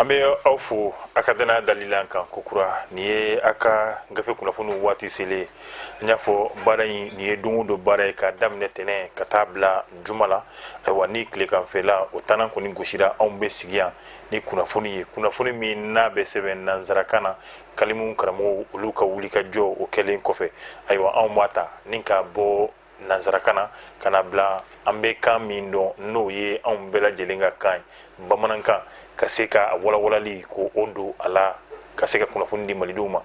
An bɛ aw fo a ka danaya dali la an kan kokura. Nin ye a ka gafe kunnafoniw waati selen. An y'a fɔ, baara in, nin ye don o don baara ye, k'a daminɛ tɛnɛ ka taa bila juma la. Ayiwa, ni tileganfɛla o tannan kɔni gosira, anw bɛ sigi yan ni kunnafoni ye, kunnafoni min n'a bɛ sɛbɛn nansarakan na. Kalimu karamɔgɔw, olu ka wuli ka jɔ o kɛlen kɔfɛ, ayiwa, anw b'a ta ni k'a bɔ nansarakan na ka na bila an bɛ kan min dɔn, n'o ye anw bɛɛ lajɛlen ka kan ye, bamanankan, ka se ka walawalali ko o don a la, ka se ka kunnafoni di malidenw ma.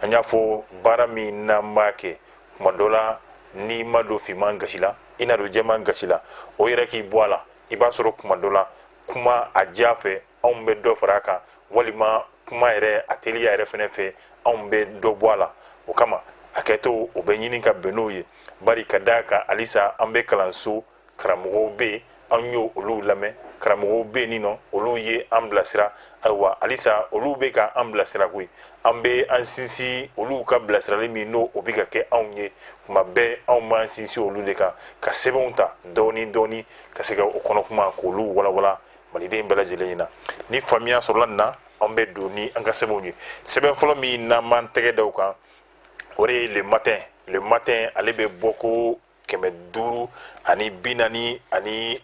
An y'a fɔ, baara min n'an b'a kɛ, kuma dɔ la, n'i ma don finman gasi la, i na don jɛman gasi la. O yɛrɛ k'i bɔ a la, i b'a sɔrɔ kuma dɔ la, kuma a diya fɛ, anw bɛ dɔ fara a kan, walima kuma yɛrɛ a teliya yɛrɛ fɛnɛ fɛ, anw bɛ dɔ bɔ a la. O kama, a kɛtɔ o bɛ ɲini ka bɛn n'o ye, bari ka d'a kan, halisa an bɛ kalanso, karamɔgɔw bɛ yen, an y'o olu lamɛn, karamɔgɔw bɛ yen nɔ, olu ye an bilasira. Ayiwa, halisa olu bɛ ka an bilasira koyi. An bɛ an sinsin olu ka bilasirali min n'o o bɛ ka kɛ anw ye tuma bɛɛ, anw b'an sinsin olu de kan, ka sɛbɛnw ta dɔɔni dɔɔni, ka se ka o kɔnɔ kuma k'olu walawala maliden bɛɛ lajɛlen ɲɛna. Ni faamuya sɔrɔla nin na, an bɛ don ni an ka sɛbɛnw ye. Sɛbɛn fɔlɔ min n'an b'an tɛgɛ da o kan, o de ye Le Matin. Le Matin, ale bɛ bɔ ko 545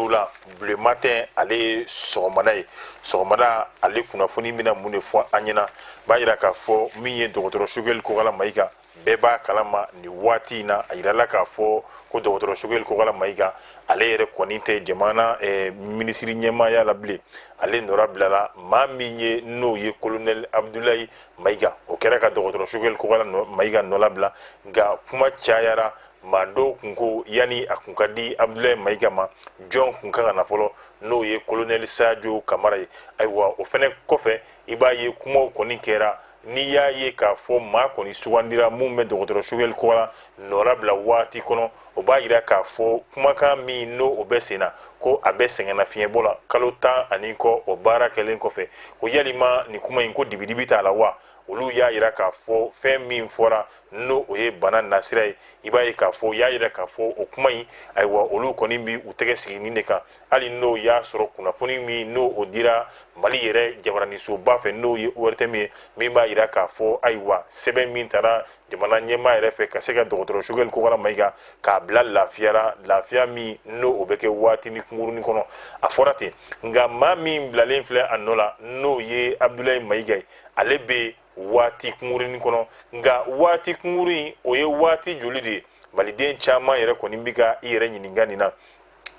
la. Le Matin, ale ye sɔgɔmada ye. Sɔgɔmada, ale kunnafoni bɛna mun de fɔ an ɲɛna? B'a yira k'a fɔ min ye dɔgɔtɔrɔ Choguel Kokalla Maïga, bɛɛ b'a kalama nin waati in na, a yirala k'a fɔ ko dɔgɔtɔrɔ Choguel Kokalla Maïga, ale yɛrɛ kɔni tɛ jamana minisiri ɲɛmaaya la bilen. Ale nɔra bilala maa min ye, n'o ye colonel Abdoulaye Maïga. O kɛra ka dɔgɔtɔrɔ Choguel Kokalla Maïga nɔla bila. Nka kuma cayara, maa dɔw kun ko yanni a kun ka di Abdoulaye Maïga ma, jɔn kun kan ka na fɔlɔ? N'o ye colonel Sadio Kamara ye. Ayiwa, o fɛnɛ kɔfɛ, i b'a ye kumaw kɔni kɛra. N'i y'a ye k'a fɔ maa kɔni sugandira mun bɛ dɔgɔtɔrɔ Choguel Kokalla nɔra bila waati kɔnɔ, o b'a yira k'a fɔ kumakan min n'o o bɛ sen na, ko a bɛ sɛgɛnnafiɲɛbɔ la kalo 10 ani kɔ, o baara kɛlen kɔfɛ, ko yalima nin kuma in, ko dibidibi t'a la wa? Olu y'a yira k'a fɔ fɛn min fɔra, n'o o ye bana nasira ye, i b'a ye k'a fɔ y'a yira k'a fɔ o kuma in, ayiwa, olu kɔni bi u tɛgɛ sigi nin de kan, hali n'o y'a sɔrɔ kunnafoni min n'o o dira Mali yɛrɛ jabaranisoba fɛ, n'o ye ORTM ye, min b'a yira k'a fɔ, ayiwa, sɛbɛn min taara jamana ɲɛmaa yɛrɛ fɛ ka se ka dɔgɔtɔrɔ Choguel Kokalla Maïga k'a bila lafiya la, lafiya min n'o o bɛ kɛ waati ni kunkurunin kɔnɔ, a fɔra ten. Nka maa min bilalen filɛ a nɔ la, n'o ye Abdoulaye Maïga ye, ale bɛ waati kunkurunin kɔnɔ. Nka waati kunkurun in, o ye waati joli de ye? Maliden caman yɛrɛ kɔni bɛ ka i yɛrɛ ɲininka nin na.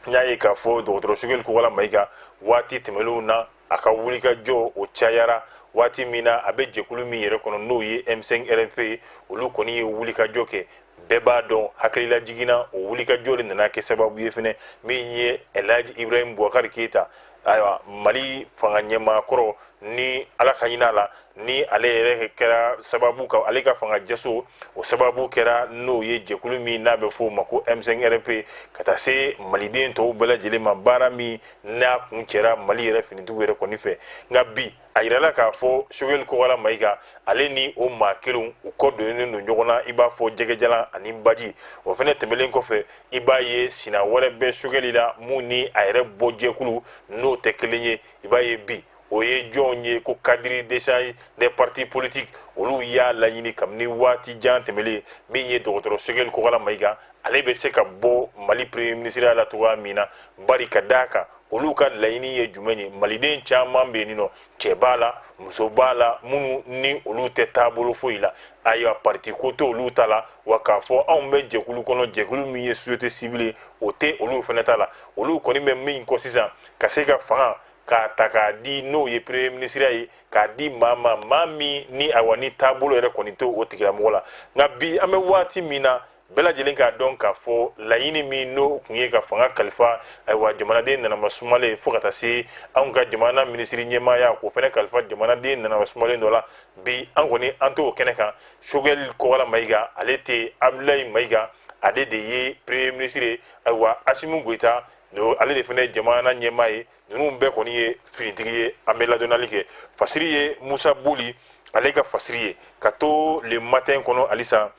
N y'a ye k'a fɔ dɔgɔtɔrɔ Choguel Kokalla Maïga, waati tɛmɛnlenw na, a ka wulikajɔ o cayara. Waati min na a bɛ jɛkulu min yɛrɛ kɔnɔ, n'o ye M5 RFP ye, olu kɔni ye wulikajɔ kɛ, bɛɛ b'a dɔn. Hakilila jiginna, o wulikajɔ de nana kɛ sababu ye fɛnɛ min ye Elhaji Ibrahim Boubacar Keita, ayiwa, Mali fanga ɲɛmaa kɔrɔ, ni Ala ka hinɛ a la, ni ale yɛrɛ kɛra sababu ka ale ka fanga jaso, o sababu kɛra n'o ye jɛkulu min n'a bɛ fɔ o ma ko M5 RFP, ka taa se maliden tɔw bɛɛ lajɛlen ma, baara min n'a kun cɛra Mali yɛrɛ finitigiw yɛrɛ kɔni fɛ. Nka bi, a yirala k'a fɔ Choguel Kokalla Maïga, ale ni o maa kelenw, u kɔ donnen don ɲɔgɔn na, i b'a fɔ jɛgɛjalan ani baji. O fɛnɛ tɛmɛlen kɔfɛ, i b'a ye sina wɛrɛ bɛ Choguel la, mun ni a yɛrɛ bɔ jɛkulu n'o tɛ kelen ye. I b'a ye bi, o ye jɔnw ye? Ko cadre d'échange des partis politiques, olu y'a laɲini kabini waati jan tɛmɛlen, min ye dɔgɔtɔrɔ Choguel Kokalla Maïga, ale bɛ se ka bɔ Mali premier ministre la cogoya min na. Bari ka d'a kan, olu ka laɲini ye jumɛn ye? Maliden caman bɛ yen nɔ, cɛ b'a la, muso b'a la, minnu ni olu tɛ taabolo foyi la, ayiwa, parti ko tɛ olu ta la wa, k'a fɔ anw bɛ jɛkulu kɔnɔ, jɛkulu min ye société civile ye, o tɛ olu fana ta la. Olu kɔni bɛ min kɔ sisan, ka se ka fanga k'a ta k'a di, n'o ye premier ministre ye, k'a di maa ma, maa min ni, ayiwa, ni taabolo yɛrɛ kɔni tɛ o tigilamɔgɔ la. Nka bi, an bɛ waati min na, bɛɛ lajɛlen k'a dɔn k'a fɔ laɲini min n'o kun ye ka fanga kalifa, ayiwa, jamanaden nanama sumalen, fo ka taa se anw ka jamana minisiri ɲɛmaaya, k'o fana kalifa jamanaden nanama sumalen dɔ la, bi an kɔni an t'o kɛnɛ kan. Choguel Kokalla Maïga, ale tɛ, Abdoulaye Maïga, ale de ye premier ministre ye. Ayiwa, Assimi Goïta, ale de fana ye jamana ɲɛmaa ye. Ninnu bɛɛ kɔni ye finitigi ye. An bɛ ladɔnnali kɛ, fasiri ye Musa Boli, ale ka fasiri ye. Ka to Le Matin kɔnɔ halisa,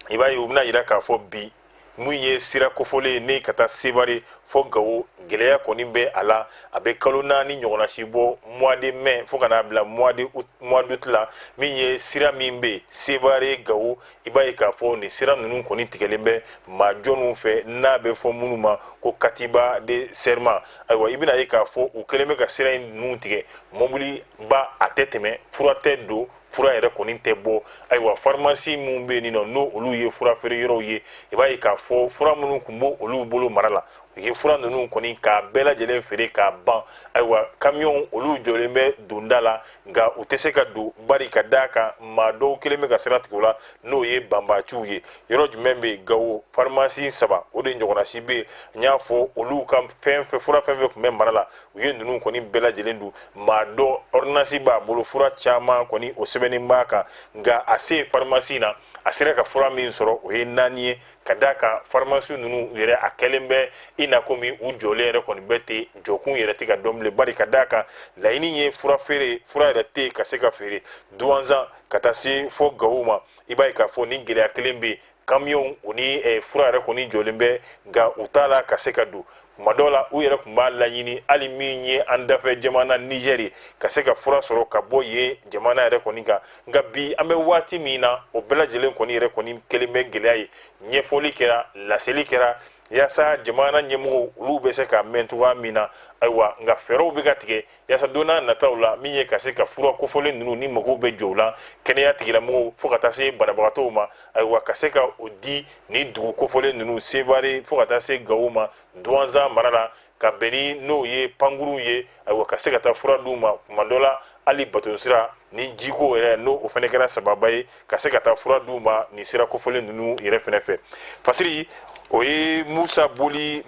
i b'a ye u bɛna yira k'a fɔ bi, mun ye sira kofɔlen ne ka taa Sevare, fo Gawo, gɛlɛya kɔni bɛ a la. A bɛ kalo 4 ɲɔgɔnna si bɔ, mois de mai fo ka n'a bila mois de août, mois d'août la. Min ye sira min bɛ yen Sevare Gawo, i b'a ye k'a fɔ nin sira ninnu kɔni tigɛlen bɛ maa jɔnniw fɛ n'a bɛ fɔ minnu ma ko katiba de serma. Ayiwa, i bɛna ye k'a fɔ u kɛlen bɛ ka sira in ninnu tigɛ, mɔbiliba a tɛ tɛmɛ, fura tɛ don, fura yɛrɛ kɔni tɛ bɔ. Ayiwa, farimasi minnu bɛ yen nɔ, n'o olu ye fura feere yɔrɔw ye, i b'a ye k'a fɔ fura minnu tun b'o olu bolo mara la, u ye fura ninnu kɔni k'a bɛɛ lajɛlen feere k'a ban. Ayiwa, kamiyɔn olu jɔlen bɛ donda la, nka u tɛ se ka don, bari ka d'a kan maa dɔw kɛlen bɛ ka sira tigɛ u la, n'o ye banbaaciw ye. Yɔrɔ jumɛn bɛ yen? Gawo farimasi 3, o de ɲɔgɔnna si bɛ yen. N y'a fɔ, olu ka fɛn fɛn, fura fɛn fɛn tun bɛ mara la, u ye ninnu kɔni bɛɛ lajɛlen dun. Maa dɔ ordonnance b'a bolo, fura caman kɔni o sɛbɛnnen b'a kan, nka a se farimasi na, a sera ka fura min sɔrɔ, o ye 4 ye, ka d'a kan farimasi ninnu yɛrɛ a kɛlen bɛ i n'a komi u jɔlen yɛrɛ kɔni bɛ ten, jɔkun yɛrɛ tɛ ka dɔn bilen, bari ka d'a kan laɲini ye fura feere, fura yɛrɛ tɛ yen ka se ka feere. Duwanzan ka taa se fo Gawo ma, i b'a ye k'a fɔ ni gɛlɛya kelen bɛ yen. Kamiyɔnw o ni fura yɛrɛ kɔni jɔlen bɛ, nka u t'a la ka se ka don. Tuma dɔw la, u yɛrɛ tun b'a laɲini hali min ye an dafɛ jamana Nizɛri ye, ka se ka fura sɔrɔ ka bɔ yen jamana yɛrɛ kɔni kan. Nka bi an bɛ waati min na, o bɛɛ lajɛlen kɔni yɛrɛ kɔni kɛlen bɛ gɛlɛya ye. Ɲɛfɔli kɛra, laseli kɛra yaasa jamana ɲɛmɔgɔw olu bɛ se ka mɛn cogoya min na. Ayiwa, nka fɛɛrɛw bɛ ka tigɛ yaasa don n'a nataw la, min ye ka se ka fura kofɔlen ninnu ni mago bɛ jɔ u la, kɛnɛya tigilamɔgɔw fo ka taa se banabagatɔw ma, ayiwa, ka se ka o di ni dugu kofɔlen ninnu, Sevare fo ka taa se Gawo ma, Duwanzan mara la, ka bɛn ni n'o ye pankurun ye, ayiwa, ka se ka taa fura d'u ma. Tuma dɔ la, hali baton sira ni jiko yɛrɛ, n'o o fana kɛra sababa ye ka se ka taa fura d'u ma nin sira kofɔlen ninnu yɛrɛ fana fɛ. Fasiri o ye Musa Boli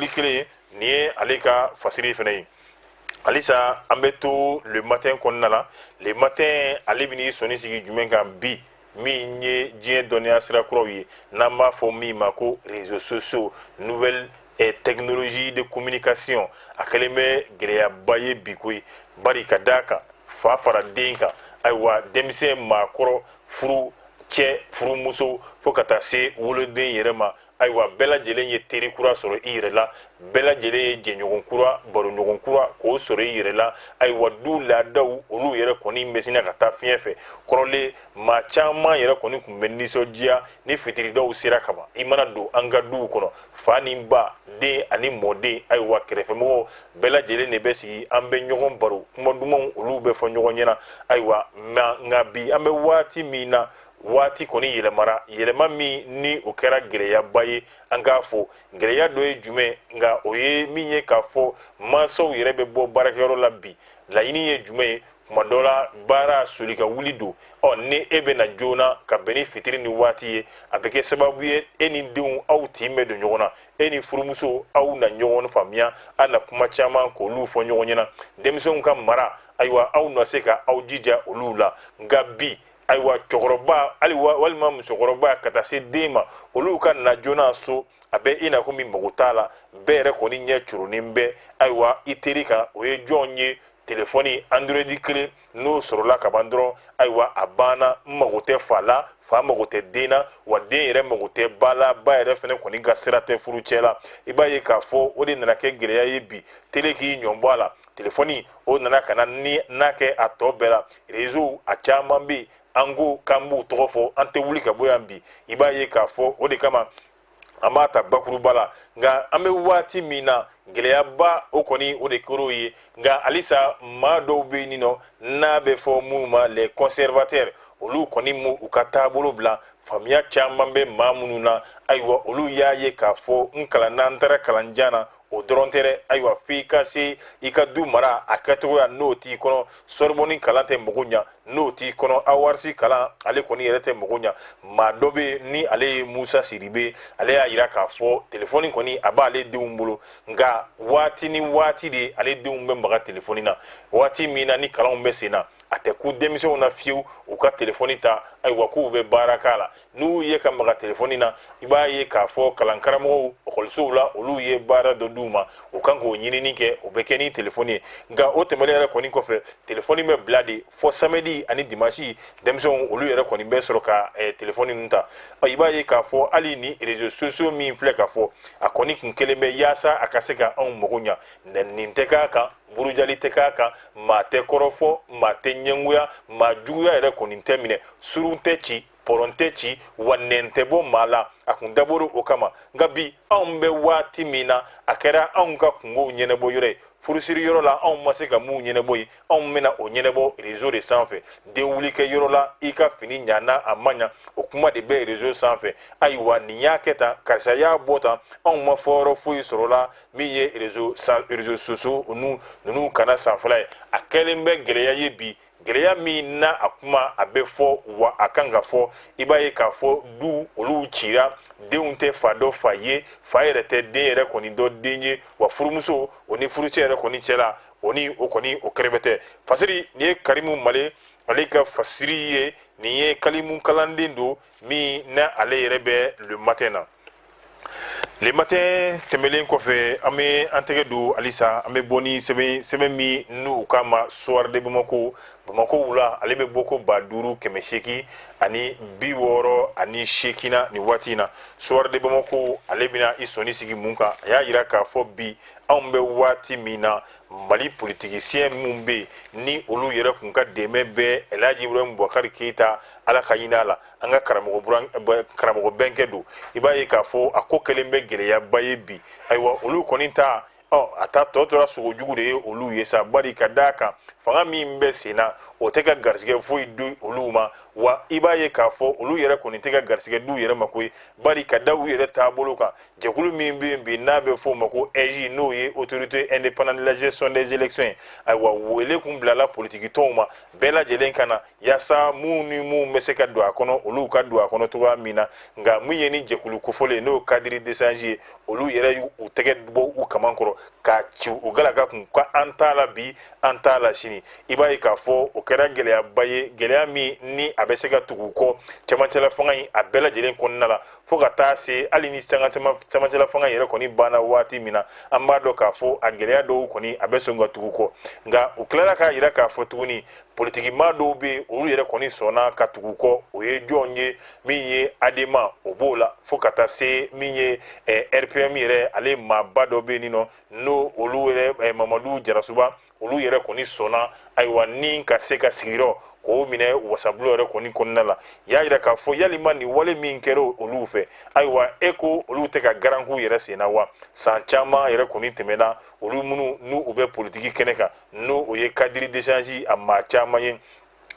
kelen ye, nin ye ale ka fasiri fana ye. Halisa an bɛ to Le Matin kɔnɔna la. Le Matin ale bɛn'i sɔnni sigi jumɛn kan bi? Min ye diɲɛ dɔnniya sira kuraw ye, n'an b'a fɔ min ma ko réseaux sociaux, nouvelle technologie de communication, a kɛlen bɛ gɛlɛyaba ye bi koyi, bari ka d'a kan fa fara den kan, ayiwa, denmisɛn, maakɔrɔ, furu cɛ, furumuso, fo ka taa se woloden yɛrɛ ma, ayiwa, bɛɛ lajɛlen ye teri kura sɔrɔ i yɛrɛ la, bɛɛ lajɛlen ye jɛɲɔgɔn kura, baroɲɔgɔn kura k'o sɔrɔ i yɛrɛ la. Ayiwa, du laadaw olu yɛrɛ kɔni bɛ sinna ka taa fiɲɛ fɛ. Kɔrɔlen, maa caman yɛrɛ kɔni tun bɛ nisɔndiya ni fitiridaw sera kaban. I mana don an ka duw kɔnɔ, fa ni ba, den ani mɔden, ayiwa, kɛrɛfɛmɔgɔw bɛɛ lajɛlen de bɛ sigi, an bɛ ɲɔgɔn baro, kuma dumanw olu bɛ fɔ ɲɔgɔn ɲɛna. Ayiwa, nka bi an bɛ waati min na, waati kɔni yɛlɛmara, yɛlɛma min ni o kɛra gɛlɛyaba ye. An k'a fɔ gɛlɛya dɔ ye jumɛn? Nka o ye min ye k'a fɔ mansaw yɛrɛ bɛ bɔ baarakɛyɔrɔ la bi, laɲini ye jumɛn ye? Tuma dɔ la, baara soli ka wuli don. Ɔ ni e bɛ na joona ka bɛn ni fitiri ni waati ye, a bɛ kɛ sababu ye e ni denw aw tin bɛ don ɲɔgɔn na, e ni furumuso aw na ɲɔgɔn faamuya, aw na kuma caman k'olu fɔ ɲɔgɔn ɲɛna, denmisɛnw ka mara, ayiwa, aw na se ka aw jija olu la. Nka bi, ayiwa, cɛkɔrɔba hali walima musokɔrɔba ka taa se den ma, olu ka na joona so, a bɛ i n'a komi mago t'a la. Bɛɛ yɛrɛ kɔni ɲɛ curunnen bɛ, ayiwa, i teri kan. O ye jɔn ye? Telefɔni Android kelen n'o sɔrɔla ka ban dɔrɔn, ayiwa, a banna. N mago tɛ fa la, fa mago tɛ den na, wa den yɛrɛ mago tɛ ba la, ba yɛrɛ fɛnɛ kɔni ka sira tɛ furucɛ la. I b'a ye k'a fɔ o de nana kɛ gɛlɛya ye bi. Tele k'i ɲɔn bɔ a la, telefɔni o nana ka na ni n'a kɛ a tɔ bɛɛ la. Réseau a caman bɛ yen, an ko k'an b'u tɔgɔ fɔ, an tɛ wuli ka bɔ yan bi. I b'a ye k'a fɔ o de kama an b'a ta bakuruba la. Nka an bɛ waati min na, gɛlɛyaba o kɔni o de kɛr'o ye. Nka halisa maa dɔw bɛ yen nɔ, n'a bɛ fɔ minnu ma les conservateurs, olu kɔni m'u u ka taabolo bila. Faamuya caman bɛ maa minnu na, ayiwa, olu y'a ye k'a fɔ n kalanna, n taara kalanjan na, o dɔrɔn tɛ dɛ. Ayiwa, f'i ka se i ka du mara a kɛcogoya, n'o t'i kɔnɔ, Sorbonne kalan tɛ mago ɲa, n'o t'i kɔnɔ, awarisi kalan ale kɔni yɛrɛ tɛ mago ɲa. Maa dɔ bɛ yen ni ale ye Musa Sidibe, ale y'a yira k'a fɔ telefɔni kɔni a b'ale denw bolo, nka waati ni waati de ale denw bɛ maga telefɔni na, waati min na ni kalanw bɛ sen na. A tɛ ku denmisɛnw na fiyewu u ka telefɔni ta, ayiwa, k'u bɛ baara k'a la. N'u ye ka maga telefɔni na, i b'a ye k'a fɔ kalankaramɔgɔw ekɔlisow la, olu ye baara dɔ d'u ma, u kan k'o ɲinini kɛ, o bɛ kɛ ni telefɔni ye. Nka o tɛmɛnen yɛrɛ kɔni kɔfɛ, telefɔni bɛ bila de fɔ samedi ani dimanche. Denmisɛnw olu yɛrɛ kɔni bɛ sɔrɔ ka telefɔni ninnu ta. I b'a ye k'a fɔ hali ni réseaux sociaux min filɛ ka fɔ, a kɔni kun kelen bɛ yaasa a ka se ka anw mago ɲa. Nin tɛ k'a kan, burujali tɛ k'a kan, maa tɛ kɔrɔfɔ, maa tɛ ɲɛngoya, maa juguya yɛrɛ kɔni tɛ minɛ, surun tɛ ci, pɔrɔn tɛ ci, wa nɛn tɛ bɔ maa la. A kun dabɔra o kama. Nka bi anw bɛ waati min na, a kɛra anw ka kungow ɲɛnabɔ yɔrɔ ye. Furusiri yɔrɔ la, anw ma se ka mun ɲɛnabɔ yen, anw bɛna o ɲɛnabɔ réseau de sanfɛ. Denwuli kɛ yɔrɔ la, i ka fini ɲana a ma ɲa, o kuma de bɛ réseau sanfɛ. Ayiwa, nin y'a kɛ tan, karisa y'a bɔ tan, anw ma fɔyɔrɔ foyi sɔrɔ la min ye réseau sociaux ninnu kana sanfɛla ye. A kɛlen bɛ gɛlɛya ye bi, gɛlɛya min na a kuma a bɛ fɔ wa a kan ka fɔ. I b'a ye k'a fɔ du olu cira, denw tɛ fa dɔ fa ye, fa yɛrɛ tɛ den yɛrɛ kɔni dɔ den ye, wa furumuso o ni furucɛ yɛrɛ kɔni cɛla o ni o kɔni o kɛrɛbɛtɛ. Fasiri nin ye Karimu Male ale ka fasiri ye. Nin ye kalimu kalanden don min na ale yɛrɛ bɛ Le Matin na. Le Matin tɛmɛlen kɔfɛ, an bɛ an tɛgɛ don halisa, an bɛ bɔ ni sɛbɛn, sɛbɛn min n'u k'a ma Soir de Bamako. Bamako wula, ale bɛ bɔ ko 5868 na nin waati in na. Soir de Bamako, ale bɛna i sɔnni sigi mun kan? A y'a yira k'a fɔ bi anw bɛ waati min na, Mali politicien minnu bɛ yen ni olu yɛrɛ kun ka dɛmɛ bɛ Elhaji Ibrahim Boubacar Keita, Ala ka hinɛ a la, an ka karamɔgɔ bɛnkɛ don, i b'a ye k'a fɔ a ko kɛlen bɛ gɛlɛyaba ye bi. Ayiwa, olu kɔni ta ɔ a ta tɔ tora sogo jugu de ye olu ye sa, bari ka d'a kan fanga min bɛ sen na, o tɛ ka garisigɛ foyi di olu ma. Wa i b'a ye k'a fɔ olu yɛrɛ kɔni tɛ ka garisigɛ d'u yɛrɛ ma koyi, bari ka da u yɛrɛ taabolo kan, jɛkulu min bɛ yen bi n'a bɛ f'o ma ko AIGE, n'o ye Autorité indépendante de la gestion des élections ye, ayiwa, wele kun bilala politiki tɔnw ma, bɛɛ lajɛlen ka na yaasa mun ni mun bɛ se ka don a kɔnɔ, olu ka don a kɔnɔ cogoya min na. Nka min ye ni jɛkulu kofɔlen, n'o cadre d'échange ye, olu yɛrɛ y'u tɛgɛ bɔ u kaman kɔrɔ k'a ci u galaka kun ko an t'a la bi, an t'a la sini. I b'a ye k'a fɔ o kɛra gɛlɛyaba ye, gɛlɛya min ni a bɛ se ka tugu u kɔ cɛmancɛla fanga in a bɛɛ lajɛlen kɔnɔna la, fo ka taa se hali ni cɛmancɛla fanga yɛrɛ kɔni banna waati min na. An b'a dɔn k'a fɔ a gɛlɛya dɔw kɔni a bɛ sɔn ka tugu kɔ. Nka u tilara k'a yira k'a fɔ tuguni, politikimaa dɔw bɛ yen, olu yɛrɛ kɔni sɔnna ka tugu kɔ. O ye jɔn ye? Min ye ADEMA, o b'o la, fo ka taa se min ye RPM yɛrɛ, ale maaba dɔ bɛ yen nɔ, n'o olu yɛrɛ Mamadu Jarasuba, olu yɛrɛ kɔni sɔnna, ayiwa, ni ka se ka sigiyɔrɔ k'o minɛ wasabulon yɛrɛ kɔni kɔnɔna la. Y'a yira k'a fɔ yalima nin wale min kɛra olu fɛ, ayiwa, e ko olu tɛ ka garan k'u yɛrɛ sen na wa? San caman yɛrɛ kɔni tɛmɛna, olu minnu n'u u bɛ politiki kɛnɛ kan, n'o o ye cadre d'échange a maa caman ye,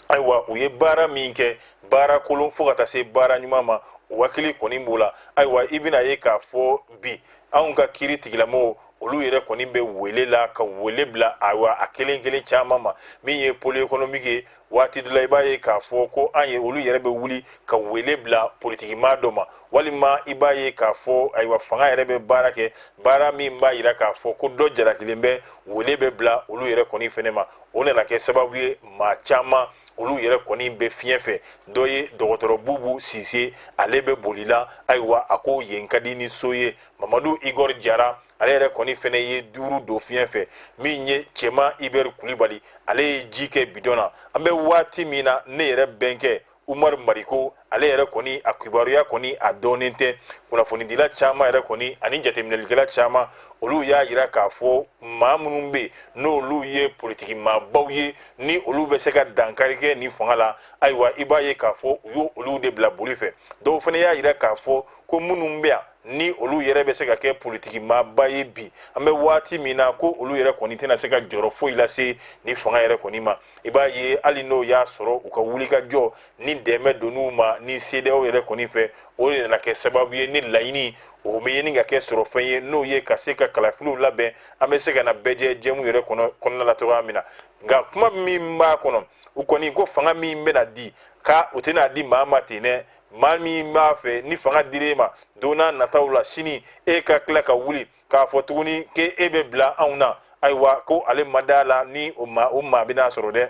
ayiwa, u ye baara min kɛ, baara kolon fo ka taa se baara ɲuman ma, o hakili kɔni b'o la. Ayiwa, i bɛna ye k'a fɔ bi anw ka kiiri tigilamɔgɔw, olu yɛrɛ kɔni bɛ wele la ka wele bila, ayiwa, a kelen kelen caman ma. Min ye pôle économique ye, waati dɔ la i b'a ye k'a fɔ ko an ye olu yɛrɛ bɛ wuli ka wele bila politikimaa dɔ ma, walima i b'a ye k'a fɔ, ayiwa, fanga yɛrɛ bɛ baara kɛ, baara min b'a yira k'a fɔ ko dɔ jalakilen bɛ, wele bɛ bila olu yɛrɛ kɔni fɛnɛ ma. O nana kɛ sababu ye maa caman olu yɛrɛ kɔni bɛ fiɲɛ fɛ. Dɔ ye dɔgɔtɔrɔ Bubu Sise, ale bɛ boli la, ayiwa, a ko yen ka di ni so ye. Mamadu Igor Jara, ale yɛrɛ kɔni fɛnɛ ye duuru don fiɲɛ fɛ. Min ye Cɛma Ibɛri Kulibali, ale ye ji kɛ bidɔn na. An bɛ waati min na, ne yɛrɛ bɛnkɛ Umaru Mariko, ale yɛrɛ kɔni a kibaruya kɔni a dɔnnen tɛ. Kunnafonidila caman yɛrɛ kɔni ani jateminɛlikɛla caman, olu y'a yira k'a fɔ maa minnu bɛ yen n'olu ye politiki maabaw ye, ni olu bɛ se ka dankari kɛ nin fanga la, ayiwa, i b'a ye k'a fɔ u y'o olu de bila boli fɛ. Dɔw fana y'a yira k'a fɔ ko minnu bɛ yan ni olu yɛrɛ bɛ se ka kɛ politiki maaba ye bi an bɛ waati min na, ko olu yɛrɛ kɔni tɛna se ka jɔyɔrɔ foyi lase ni fanga yɛrɛ kɔni ma. I b'a ye hali n'o y'a sɔrɔ u ka wulikajɔ ni dɛmɛ donn'u ma ni CEDEAO yɛrɛ kɔni fɛ, o de nana kɛ sababu ye ni laɲini o bɛ ɲini ka kɛ sɔrɔfɛn ye, n'o ye ka se ka kalafiliw labɛn. An bɛ se ka na bɛɛ jɛ jɛmu yɛrɛ kɔnɔna la cogoya min na. Nka kuma min b'a kɔnɔ, u kɔni ko fanga min bɛna di, ka u tɛna di maa ma ten dɛ. Maa min b'a fɛ ni fanga dir'e ma don n'a nataw la, sini e ka tila ka wuli k'a fɔ tuguni k'e bɛ bila anw na, ayiwa, ko ale ma d'a la ni o maa bɛna sɔrɔ dɛ.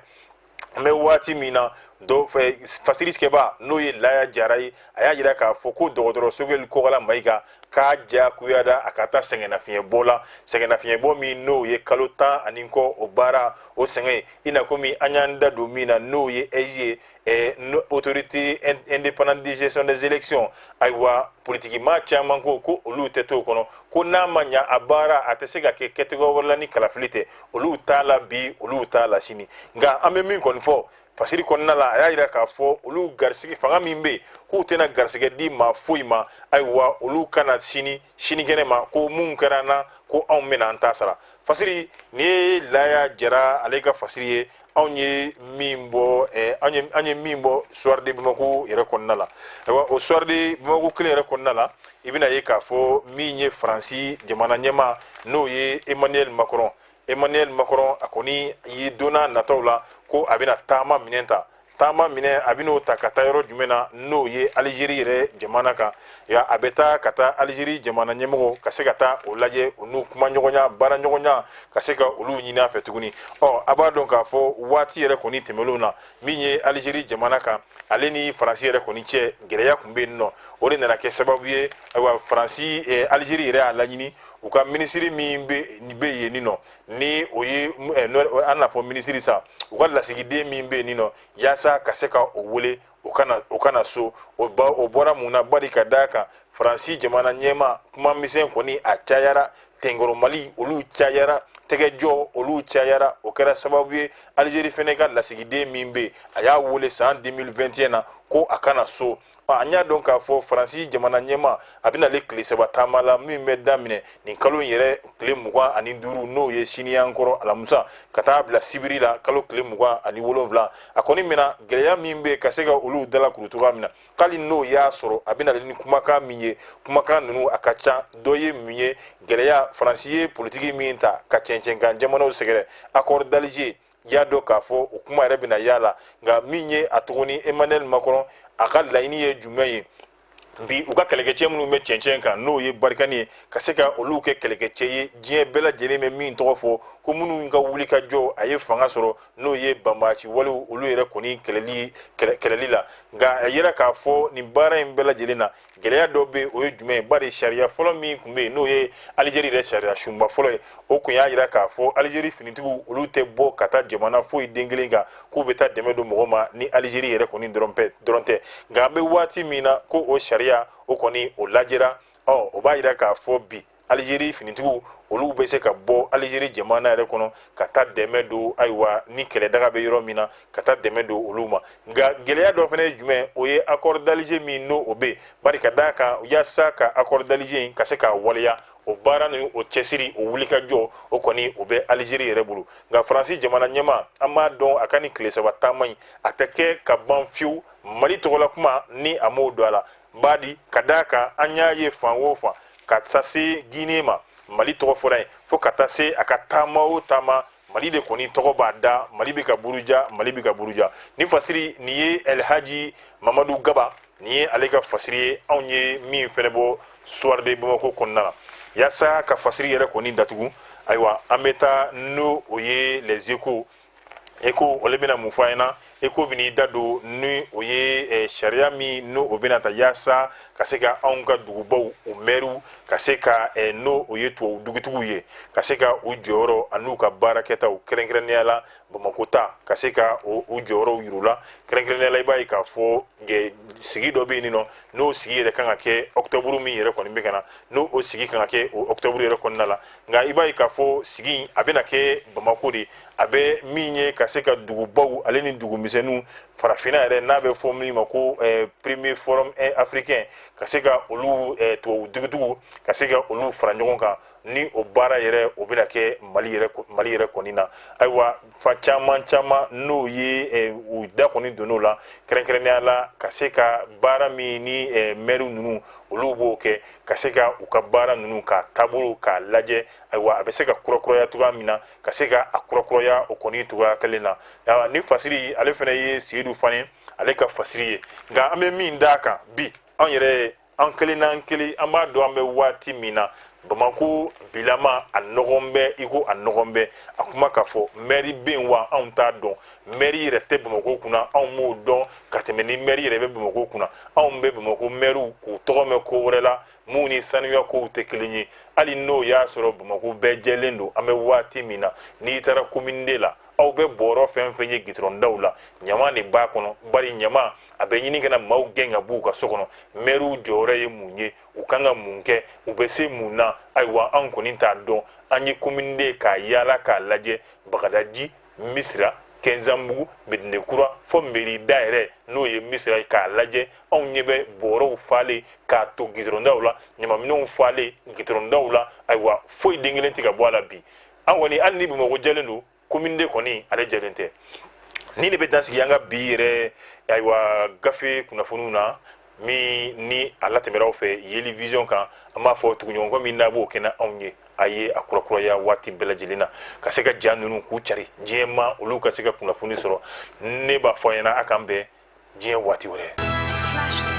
An bɛ waati min na, dɔ fɛ fasirikɛba, n'o ye Laya Jara ye, a y'a jira k'a fɔ ko dɔgɔtɔrɔ Sogɛli Kokala Mayiga k'a diyagoyara a ka taa sɛgɛnnafiɲɛbɔ la, sɛgɛnnafiɲɛbɔ min n'o ye kalo 10 ani kɔ. O baara o sɛgɛn i n'a komi an y'an da don min na, n'o ye AIGE ye, autorité indépendante de gestion des élections. Ayiwa, politiki maa caman ko ko olu tɛ t'o kɔnɔ, ko n'a ma ɲa, a baara a tɛ se ka kɛ kɛcogo wɛrɛ la ni kalafili tɛ. Olu t'a la bi, olu t'a la sini. Nka an bɛ min kɔni fɔ fasiri kɔnɔna la, a y'a yira k'a fɔ olu garisɛgɛ fanga min bɛ yen, k'u tɛna garisɛgɛ di maa foyi ma. Ayiwa, olu kana sini sinikɛnɛ ma ko mun kɛra an na, ko anw bɛna an ta sara. Fasiri nin ye Laya Jara ale ka fasiri ye, anw ye min bɔ Soir de Bamako yɛrɛ kɔnɔna la. Ayiwa, o Soir de Bamako kelen yɛrɛ kɔnɔna la, i bɛna ye k'a fɔ min ye Faransi jamana ɲɛmaa, n'o ye Emmanuel Macron. Emmanuel Macron, a kɔni ye don n'a nataw la ko a bɛna taama minɛn ta, taama minɛ a bɛn'o ta ka taa yɔrɔ jumɛn na, n'o ye Alizeri yɛrɛ jamana kan. Ya a bɛ taa ka taa Alizeri jamana ɲɛmɔgɔ ka se ka taa o lajɛ, u n'u kuma ɲɔgɔnya, baara ɲɔgɔnya, ka se ka olu ɲini a fɛ tuguni. Ɔ, a b'a dɔn k'a fɔ waati yɛrɛ kɔni tɛmɛnlenw na, min ye Alizeri jamana kan, ale ni Faransi yɛrɛ kɔni cɛ, gɛlɛya tun bɛ yen nɔ. O de nana kɛ sababu ye, ayiwa, Faransi, Alizeri yɛrɛ y'a laɲini u ka minisiri min bɛ yen nɔ, ni o ye an n'a fɔ minisiri sa, u ka lasigiden min bɛ yen nɔ, yaasa ka se ka o wele o kana so. O ba o bɔra mun na? Bari ka d'a kan Faransi jamana ɲɛma, kuma misɛn kɔni a cayara, tɛnkɔrɔmali olu cayara, tɛgɛjɔ olu cayara. O kɛra sababu ye, Alizeri fɛnɛ ka lasigiden min bɛ yen, a y'a wele san 2021 na ko a kana so. An y'a dɔn k'a fɔ Faransi jamana ɲɛma, a bɛna ale tile 3 taama la min bɛ daminɛ nin kalo in yɛrɛ tile 25, n'o ye siniyan kɔrɔ alamusa, ka taa bila sibiri la, kalo tile 27. A kɔni bɛna gɛlɛya min bɛ ka se ka olu dalakuru cogoya min na, k'ali n'o y'a sɔrɔ a bɛna ni kumakan min ye, kumakan ninnu a ka ca. Dɔ ye mun ye? Gɛlɛya, Faransi ye politiki min ta ka cɛncɛnkan jamanaw sɛgɛrɛ, accord d'Alger, y'a dɔn k'a fɔ o kuma yɛrɛ bɛna y'a la. Nka min ye a tuguni, Emmanuel Macron a ka laɲini ye jumɛn ye bi? U ka kɛlɛkɛcɛ minnu bɛ cɛncɛn kan, n'o ye Barkhane ye, ka se ka olu kɛ kɛlɛkɛcɛ ye diɲɛ bɛɛ lajɛlen bɛ min tɔgɔ fɔ, ko minnu ka wuli ka jɔ a ye fanga sɔrɔ, n'o ye banbaanci walew olu yɛrɛ kɔni kɛlɛli la. Nka a yira k'a fɔ nin baara in bɛɛ lajɛlen na, gɛlɛya dɔ bɛ yen. O ye jumɛn ye? Bari sariya fɔlɔ min tun bɛ yen, n'o ye Alizeri yɛrɛ sariya sunba fɔlɔ ye, o tun y'a yira k'a fɔ Alizeri finitigiw olu tɛ bɔ ka taa jamana foyi den kelen kan k'u bɛ taa dɛmɛ don mɔgɔ ma ni Alizeri yɛrɛ kɔni dɔrɔn tɛ. Nka an bɛ waati min na, ko o sariya o kɔni o lajɛra. Ɔ, o b'a yira k'a fɔ bi Alizeri finitigiw olu bɛ se ka bɔ Alizeri jamana yɛrɛ kɔnɔ ka taa dɛmɛ don, ayiwa, ni kɛlɛdaga bɛ yɔrɔ min na, ka taa dɛmɛ don olu ma. Nka gɛlɛya dɔ fana ye jumɛn? O ye accord d'Alger min n'o o bɛ yen. Bari ka d'a kan, yaasa ka accord d'Alger in ka se k'a waleya, o baara ni o cɛsiri, o wulikajɔ, o kɔni o bɛ Alizeri yɛrɛ bolo. Nka Faransi jamana ɲɛmaa, an b'a dɔn a ka nin tile 3 taama in, a tɛ kɛ ka ban fiyewu Mali tɔgɔla kuma ni a m'o don a la. Badi ka d'a kan, an y'a ye fan o fan, ka taa se Guinée ma, Mali tɔgɔ fɔra yen, fo ka taa se a ka taama o taama, Mali de kɔni tɔgɔ b'a da, Mali bɛ ka buruja, Mali bɛ ka buruja. Ni fasiri nin ye Elhaji Mamadu Gaba, nin ye ale ka fasiri ye, anw ye min fɛnɛ bɔ Soir de Bamako kɔnɔna la. Yaasa ka fasiri yɛrɛ kɔni datugu, ayiwa, an bɛ taa n'o o ye Les Échos. Échos olu bɛna mun fɔ an ɲɛna? Échos bɛn'i da don ni o ye sariya min n'o o bɛna ta yaasa ka se ka anw ka dugubaw, u mɛriw, ka se ka n'o o ye tubabu dugutigiw ye, ka se ka u jɔyɔrɔ an'u ka baarakɛtaw, kɛrɛnkɛrɛnnenya la Bamakɔ ta, ka se ka u jɔyɔrɔw yir'u la. Kɛrɛnkɛrɛnnenya la, i b'a ye k'a fɔ sigi dɔ bɛ yen nɔ, n'o sigi yɛrɛ kan ka kɛ octobre min yɛrɛ kɔni bɛ ka na, n'o o sigi kan ka kɛ o octobre yɛrɛ kɔnɔna la. Nka i b'a ye k'a fɔ sigi a bɛna kɛ Bamakɔ de. A bɛ min ye ka se ka dugubaw ale ni dugumisɛnninw, farafinna yɛrɛ, n'a bɛ fɔ min ma ko premier forum africain, ka se ka olu tubabu dugutigiw, ka se ka olu fara ɲɔgɔn kan, ni o baara yɛrɛ o bɛna kɛ Mali yɛrɛ kɔni na. Ayiwa, fa caman caman n'o ye u da kɔni donn'o la, kɛrɛnkɛrɛnnenya la ka se ka baara min ni mɛriw ninnu olu b'o kɛ, ka se ka u ka baara ninnu k'a taabolo k'a lajɛ, ayiwa, a bɛ se ka kurakuraya cogoya min na, ka se ka a kurakuraya o kɔni cogoya kelen na. Ni fasiri ale fana ye Seyidu Fane ale ka fasiri ye. Nka an bɛ min d'a kan bi, anw yɛrɛ, an kelen n'an kelen, an b'a dɔn an bɛ waati min na, Bamakɔ bilama a nɔgɔn bɛ i ko a nɔgɔn bɛ a kuma k'a fɔ mɛri bɛ yen wa anw t'a dɔn. Mɛri yɛrɛ tɛ Bamakɔ kunna, anw m'o dɔn ka tɛmɛ ni mɛri yɛrɛ bɛ Bamakɔ kunna. Anw bɛ Bamakɔ mɛriw k'u tɔgɔ mɛn ko wɛrɛ la mun ni sanuya kow tɛ kelen ye. Hali n'o y'a sɔrɔ Bamakɔ bɛɛ jɛlen don, an bɛ waati min na, n'i taara commune deux la, aw bɛ bɔrɔ fɛn fɛn ye gitɔrɔndaw la, ɲama de b'a kɔnɔ. Bari ɲama a bɛ ɲini ka na maaw gɛn ka b'u ka so kɔnɔ. Mɛriw jɔyɔrɔ ye mun ye? U kan ka mun kɛ? U bɛ se mun na? Ayiwa, anw kɔni t'a dɔn. An ye commune deux k'a yaala k'a lajɛ, Bagadaji, Misira, Kɛnzanbugu, Medinekura, fɔ mairie da yɛrɛ n'o ye Misira ye, k'a lajɛ, anw ɲɛ bɛ bɔrɔw falen k'a to gitɔrɔndaw la, ɲamaminɛnw falen gitɔrɔndaw la. Ayiwa, foyi den kelen tɛ ka bɔ a la bi. An kɔni, hali ni Bamakɔ jɛlen don, commune deux kɔni ale jɛlen tɛ. Nin de bɛ dan sigi an ka bi yɛrɛ, ayiwa, gafe kunnafoniw na min ni a latɛmɛra aw fɛ Yeli Vision kan. An b'a fɔ tuguɲɔgɔnkɔ min n'a b'o kɛnɛ anw ye, a ye a kurakuraya waati bɛɛ lajɛlen na ka se ka ja ninnu k'u cari diɲɛ ma, olu ka se ka kunnafoni sɔrɔ. Ne b'a fɔ a ɲɛna, a k'an bɛn diɲɛ waati wɛrɛ.